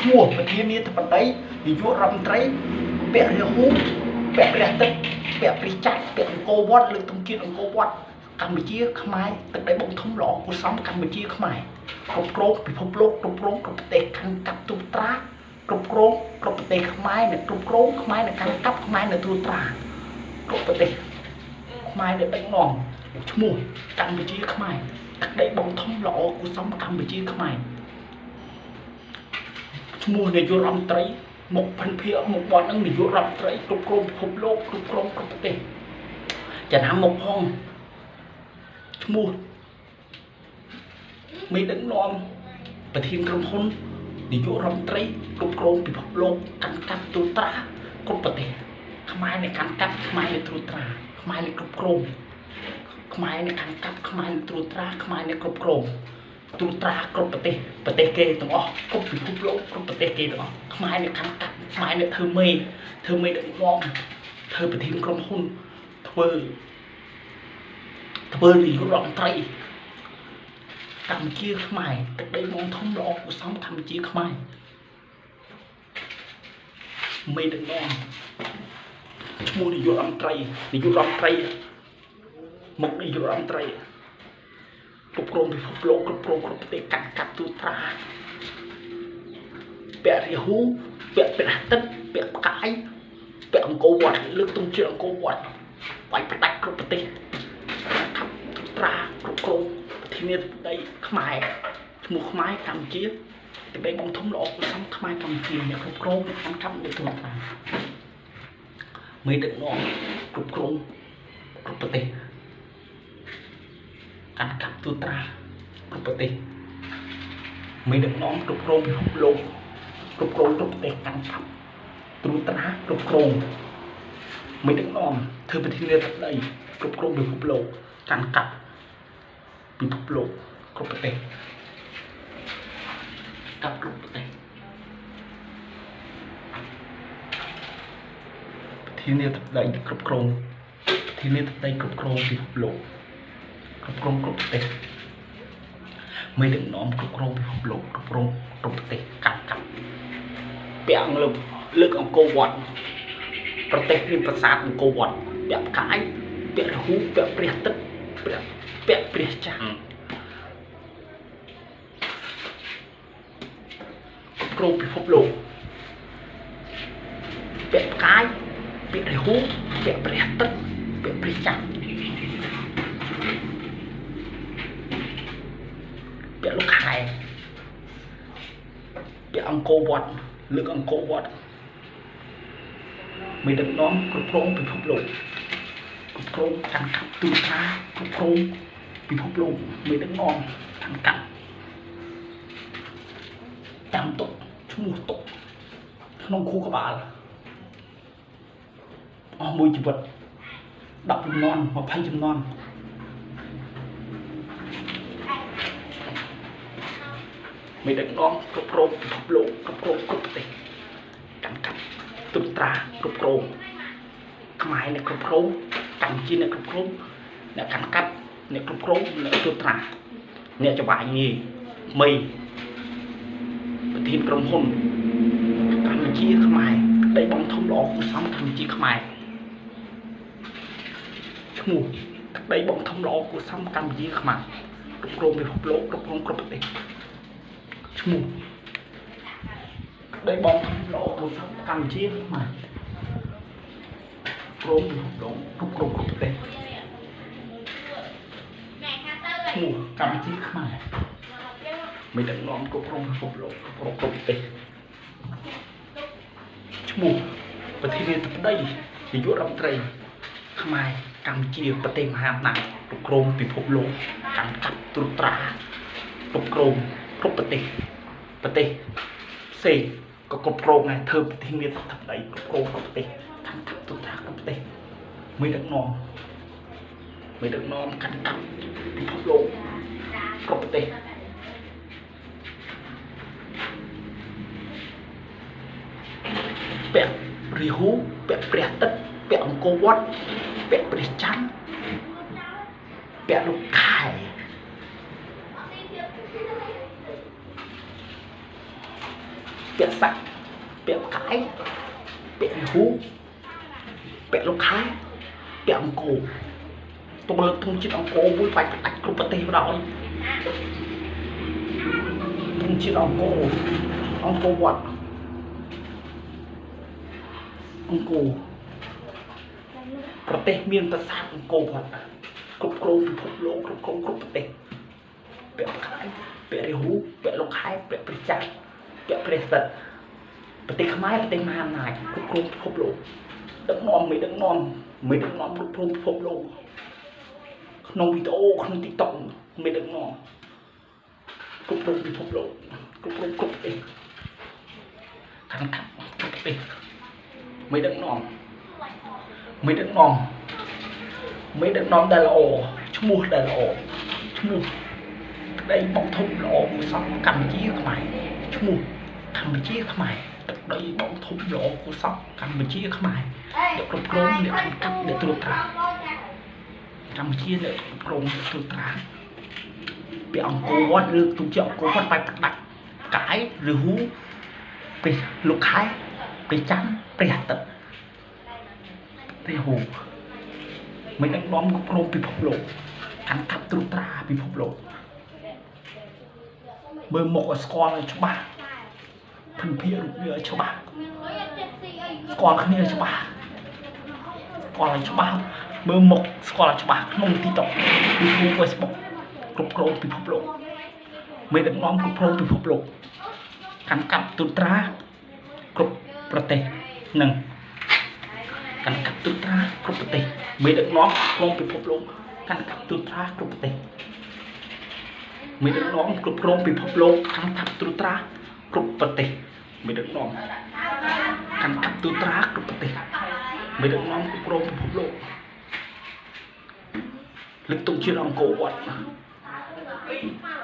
ឈ្មោះប្រធានាធិបតីនាយករដ្ឋមន្ត្រីពាក់រាហូពាក់ព្រះទឹកពាក់ព្រះច័ន្ទពាក់អង្គរវត្តលើកទង់ជាតិអង្គរវត្តកម្ពុជាខ្មែរទឹកដីបងធំល្អគួរសមកម្ពុជាខ្មែរគ្រប់គ្រងពិភពលោកគ្រប់គ្រងគ្រប់ប្រទេសកាន់កាប់ទូត្រាគ្រប់គ្រងគ្រប់ប្រទេសខ្មែរនៅគ្រប់គ្រងខ្មែរនៅកាន់កាប់ខ្មែរនៅទូត្រាគ្រប់ប្រទេសខ្មែរនៅដឹកនាំឈ្មោះកម្ពុជាខ្មែរទឹកដីបងធំល្អគួរសមកម្ពុជាខ្មែរឈ្មោះនាយករដ្ឋមន្ត្រីមុខភិនភាគមុខបត់នឹងនាយករដ្ឋមន្ត្រីគ្រប់គ្រងពិភពលោកគ្រប់គ្រងគ្រប់ប្រទេសចំណាំមុខផងឈ្មោះមេដឹកនាំប្រធានក្រុមហ៊ុននាយករដ្ឋមន្ត្រីគ្រប់គ្រងពិភពលោកកាន់កាប់ទូត្រាគ្រប់ប្រទេសខ្មែរនៅកាន់កាប់ខ្មែរនៅត្រួតត្រាខ្មែរនៅគ្រប់គ្រងខ្មែរនៅកាន់កាប់ខ្មែរនៅត្រួតត្រាខ្មែរនៅគ្រប់គ្រងត្រួតត្រាគ្រប់ប្រទេសប្រទេសគេទាំងអស់គ្រប់ពិភពលោកគ្រប់ប្រទេសគេទាំងអស់ខ្មែរនៅកាន់កាប់ខ្មែរនៅធ្វើមេដឹកនាំធ្វើប្រធានក្រុមហ៊ុនធ្វើនាយករដ្ឋមន្ត្រីកម្ពុជាខ្មែរទឹកដីបងធំល្អគួរសមកម្ពុជាខ្មែរមេដឹកនាំឈ្មោះនាយករដ្ឋមន្ត្រីនាយករដ្ឋមន្ត្រីមុខនាយករដ្ឋមន្ត្រីគ្រប់គ្រងពិភពលោកគ្រប់គ្រងគ្រប់ប្រទេសកាន់កាប់ទូត្រាពាក់រាហូពាក់ព្រះទឹកពាក់ផ្កាយពាក់អង្គរវត្តលើកទង់ជាតិអង្គរវត្តវាយផ្ដាច់គ្រប់ប្រទេសកាប់ទូត្រាគ្រប់គ្រងប្រធានាធិបតីខ្មែរឈ្មោះខ្មែរកម្ពុជាទឹកដីបងធំល្អគួរសមខ្មែរកម្ពុជាអ្នកគ្រប់គ្រងអ្នកកាន់កាប់អ្នកទូត្រាមេដឹកនាំគ្រប់គ្រងគ្រប់ប្រទេសកាន់កាប់ទូត្រាគ្រប់ប្រទេសមេដឹកនាំគ្រប់គ្រងពិភពលោកគ្រប់គ្រងគ្រប់ប្រទេសកាន់កាប់ទូត្រាគ្រប់គ្រងមេដឹកនាំធ្វើប្រធានាធិបតីគ្រប់គ្រងពិភពលោកកាន់កាប់ពិភពលោកគ្រប់ប្រទេសកាប់គ្រប់ប្រទេសប្រធានាធិបតីគ្រប់គ្រងប្រធានាធិបតីគ្រប់គ្រងពិភពលោកគ្រប់គ្រងគ្រប់ប្រទេសមេដឹកនាំគ្រប់គ្រងពិភពលោកគ្រប់គ្រងគ្រប់ប្រទេសកាន់កាប់ពាក់លើកអង្គរវត្តប្រទេសមានប្រាសាទអង្គរវត្តពាក់ផ្កាយពាក់រហូពាក់ព្រះទឹកពាក់ព្រះច័ន្ទគ្រប់គ្រងពិភពលោកពាក់ផ្កាយពាក់រហូពាក់ព្រះទឹកពាក់ព្រះច័ន្ទពាក់លោកខែពាក់អង្គរវត្តលើកអង្គរវត្តមេដឹកនាំគ្រប់គ្រងពិភពលោកគ្រប់គ្រងកាន់កាប់ទូត្រាគ្រប់គ្រងពិភពលោកមេដឹកនាំកាន់កាប់តាមទុកឈ្មោះទុកក្នុងខួរក្បាលអស់មួយជីវិត10ចំនួន20ចំនួនមេដឹកនាំគ្រប់គ្រងពិភពលោកគ្រប់គ្រងគ្រប់ប្រទេសកាន់កាប់ទូត្រាគ្រប់គ្រងខ្មែរអ្នកគ្រប់គ្រងកម្ពុជាអ្នកគ្រប់គ្រងអ្នកកាន់កាប់អ្នកគ្រប់គ្រងអ្នកទូត្រាអ្នកចវាយងាយមីប្រធានក្រុមហ៊ុនកម្ពុជាខ្មែរដីបងធំល្អគួរសមកម្ពុជាខ្មែរឈ្មោះទឹកដីបងធំល្អគួរសមកម្ពុជាខ្មែរគ្រប់គ្រងពិភពលោកគ្រប់គ្រងគ្រប់ប្រទេសឈ្មោះដីបងធំល្អគួរសមកម្ពុជាខ្មែរគ្រងពិភពលោកគ្រប់គ្រងគ្រប់ប្រទេសឈ្មោះកម្ពុជាខ្មែរមេដឹកនាំគ្រប់គ្រងពិភពលោកគ្រប់គ្រងគ្រប់ប្រទេសឈ្មោះប្រធានាធិបតីនាយករដ្ឋមន្ត្រីខ្មែរកម្ពុជាប្រទេសមហាអំណាចគ្រប់គ្រងពិភពលោកកាន់កាប់ត្រួតត្រាគ្រប់គ្រងគ្រប់ប្រទេសប្រទេសផ្សេងក៏គ្រប់គ្រងដែរធ្វើប្រធានាធិបតីគ្រប់គ្រងគ្រប់ប្រទេសកាន់កាប់ត្រួតត្រាគ្រប់ប្រទេសមេដឹកនាំកាន់កាប់ពិភពលោកគ្រប់ប្រទេសពាក់រាហូពាក់ព្រះទឹកពាក់អង្គរវត្តពាក់ព្រះច័ន្ទពាក់លោកខែ ពាក់សាក់ពាក់ផ្កាយពាក់រាហ៊ូពាក់លោកខែពាក់អង្គរទុកលើកធំជាតិអង្គរមួយបាច់ផ្ដាច់គ្រប់ប្រទេសបណ្ដោយធំជាតិអង្គរអង្គរវត្តអង្គរប្រទេសមានប្រាសាទអង្គរវត្តគ្រប់គ្រងពិភពលោកគ្រប់គ្រងគ្រប់ប្រទេសពាក់ផ្កាយពាក់រាហ៊ូពាក់លោកខែពាក់ព្រះច័ន្ទពាក់ព្រះស្ថិតប្រទេសខ្មែរប្រទេសមហាអំណាចគ្រប់គ្រងពិភពលោកដឹកនាំមេដឹកនាំមេដឹកនាំគ្រប់គ្រងពិភពលោកក្នុងវីដេអូក្នុង TikTok មេដឹកនាំគ្រប់គ្រងពិភពលោកគ្រប់គ្រងគ្រប់ប្រទេសខាងកាប់គ្រប់ប្រទេសមេដឹកនាំមេដឹកនាំមេដឹកនាំដែលល្អឈ្មោះដែលល្អឈ្មោះក្តីបងធំល្អគួសមកម្ពុជាខ្មែរឈ្មោះកម្ពុជាខ្មែរទឹកដីបងធំល្អគួសមកម្ពុជាខ្មែរអ្នកគ្រប់គ្រងអ្នកកាន់កាប់អ្នកត្រួតត្រាកម្ពុជាអ្នកគ្រប់គ្រងអ្នកត្រួតត្រាពីអង្គរវត្តលើកទុកជាអង្គរវត្តបែបផ្ដាច់កាយឬហ៊ូព្រះលោកខែព្រះច័ន្ទព្រះអាទិត្យព្រះហ៊ូមិនដឹកនាំគ្រប់គ្រងពិភពលោកកាន់កាប់ត្រួតត្រាពិភពលោកមើលមុខឲ្យស្គាល់ឲ្យច្បាស់ភិនភាគរូបវាឲ្យច្បាស់ស្គាល់គ្នាឲ្យច្បាស់ស្គាល់ឲ្យច្បាស់មើលមុខស្គាល់ឲ្យច្បាស់ក្នុង TikTok YouTube Facebook គ្រប់គ្រងពិភពលោកមេដឹកនាំគ្រប់គ្រងពិភពលោកកាន់កាប់ត្រួតត្រាគ្រប់ប្រទេសនិងកាន់កាប់ត្រួតត្រាគ្រប់ប្រទេសមេដឹកនាំក្នុងពិភពលោកកាន់កាប់ត្រួតត្រាគ្រប់ប្រទេសមេដឹកនាំគ្រប់គ្រងពិភពលោកកាន់កាប់ត្រួតត្រាគ្រប់ប្រទេសមេដឹកនាំកាន់កាប់ត្រួតត្រាគ្រប់ប្រទេសមេដឹកនាំគ្រប់គ្រងពិភពលោកលើកទង់ជាតិអង្គរវត្ត